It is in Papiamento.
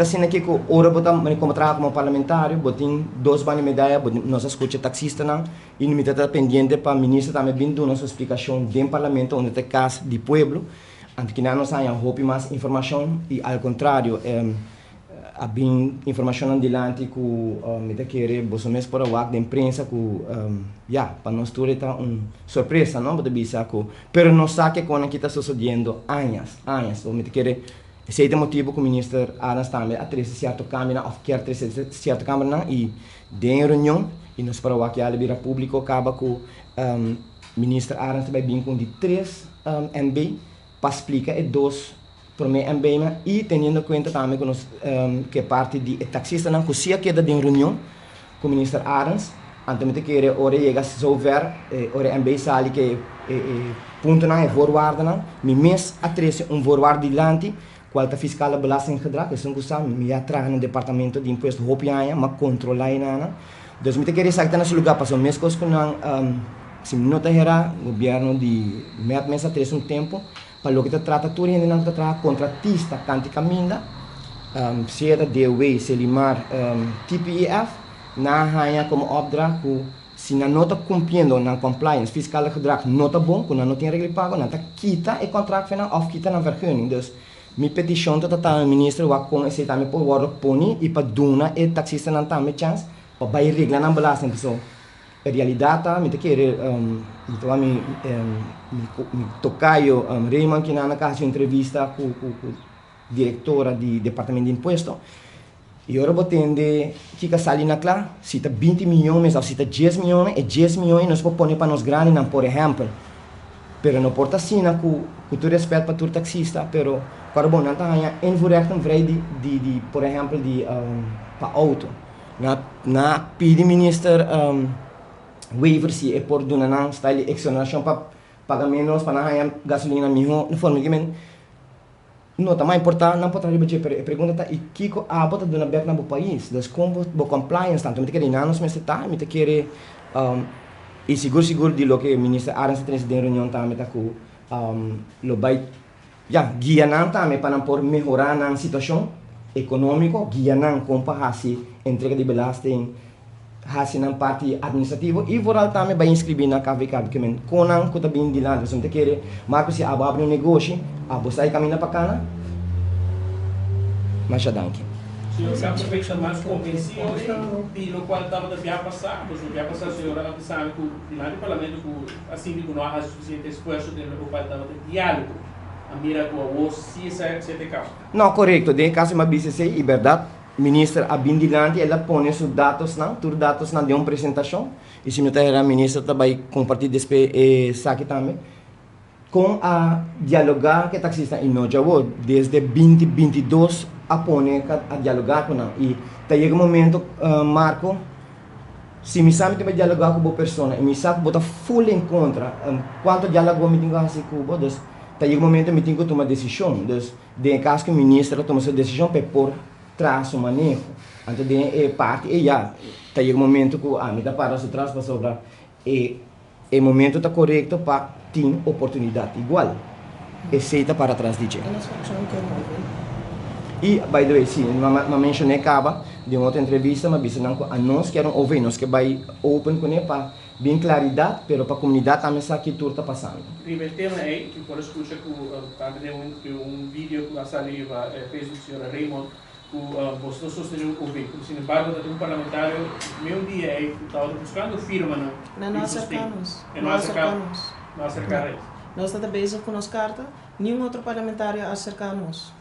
Asina ki ku ora bo ta komo traha komo parlamentario bo tin dos banda medaya, bo nos a skucha taksistanan i mi ta ta pendiente pa minister tambe bin duna su splikashon den parlamento unda ta e kas di pueblo. Anto kinan nos a haña hopi mas informashon i al kontrario a bin informashonnan dilanti ku mi ta kere boso mes por a wak den prensa ku ya pa nos tur e ta un sorpresa no bo ta bisa ku pero nos sa ke konan ki ta sosodiendo añas añas mi ta kere. Esei ta e motibu ku Minister Arends tambe a trese sierto kambionan òf kier trese sierto kambionan i den e reunion i nos por a wak ya bira públiko kaba ku Minister Arends ta bai bin ku un di tres NB pa splika e dos promé NBnan i teniendo kuenta tambe ku nos ke parti di e taksistanan ku si a keda den reunion ku Minister Arends. Anto mi ta kere ora e yega zover, ora e MB sali ku e puntonan, e voorwaardennan, mi mes a trese un voorwaarde dilanti, kual ta fiskale belastinggedrag. Esun ku sa, mi a traha na departamento di impuesto hopi aña, mi a kontrolá e nannan. Dus mi ta kere esaki ta na su lugá, pasobra meskos ku nan, si mi no ta herá, gobièrnu di mep mes a trese un tempu pa loke ta trata tur hendenan ku ta traha kontratista kanti kaminda, sea ta DOW, Selimar, TPEF, Nan a haña komo opdracht ku si nan no ta kumpliendo nan compliance, fiskale gedrag no ta bon, ku nan no tin regla di pago, nan ta kita e kontrakt for nan òf kita nan vergunning. Dus mi petishon ta ta minister wak kon esei tambe por wòrdu poni i pa duna e taksistanan tambe chèns pa bai regla nan belasting. Pasobra e realidat ta mi ta kere mi ta wak mi mi tokayo Raymond kinan a hasi un entrevista ku direktora di departamento di impuesto. I ora bo tende kiko a sali na kla, si ta 20 miyon mes òf si ta 10 miyon, e 10 miyon ei nos por pone pa nos grandinan, por ehèmpel. Pero no por ta asina ku, ku tur rèspèt pa tur taksista, pero kòrda bon, nan ta haña invoerrechten vrij di, di, di, por ehèmpel di pa outo. Nan, nan a pidi minister Wever si e por duna nan style di eksonerashon pa paga ménos, pa nan haña gasolina mihó, na forma di men. No ta mas importá, nan por traha riba dje, pero e pregunta ta, i kiko abo ta duna bèk na bo pais? Dus kon bo bo compliance ta? Anto mi ta kere di nan nos mester ta, mi ta kere i sigur sigur di loke Minister Arends a trese den reunion tambe ta ku lo bai ya guia nan tambe pa nan por mehorá nan situashon ekonómiko, guia nan kon pa hasi entrega di belasting, hasi nan parti administrativo y vooral tambe bay inscribi na KVK ke men con nan cu ta bin dilanti pasobra mi ta kere Marco si abo abri un negoshi abo sa e caminda pa cana. Masha danki. Señor Kappersbeek ta mas convenci di locual tabata bia pasa, pasobra bia pasa señor a bisa mi cu dilanti parlamento cu a sinti cu no a haci suficiente esfuerzo den locual tabata dialogo. A mira cu awor si esaki ta e caso. No, corecto. Den e caso mi a bisa esey y berdad. Minister a bin dilanti, el a pone su datosnan, tur datosnan den un presentacion y si mi ta hera minister ta bay comparti despues esaki tambe, con a dialoga cu e taxistan y no djawo, desde 2022 a pone a dialoga cu nan y ta yega un momento Marco, si mi sa mi tin bay dialoga cu bo persona y mi sa cu bo ta full en contra, cuanto dialogo mi tin cu haci cu bo, dus ta yega un momento mi tin cu tuma decision, dus den e caso cu minister a tuma su decision pa e por traha su maneho. Anto den e parti ei ya ta yega un momento ku ami ta para su tras pasobra e e momento ta korekto pa tin oportunidat igual. Esei ta para tras di dje. I by the way si mi a menshoné kaba den otro entrevista mi a bisa nan ku anos kier un OV nos ke bai open kuné pa bin klaridat pero pa komunidat tambe sa ki tur ta pasando. Riba e tema ei, mi por a skucha ku tambe den un video ku a sali riba Facebook señora Raymond ku boso ta sostené un OV, pero sin embargo ta tin un parlamentario meun dia ei ku tabata buskando firmanan No, no di sosten. aserká nos. E No no aserká aserká nos. no aserká No. reis. Nos ta ta bezig ku nos karta, niun otro parlamentario a aserká nos.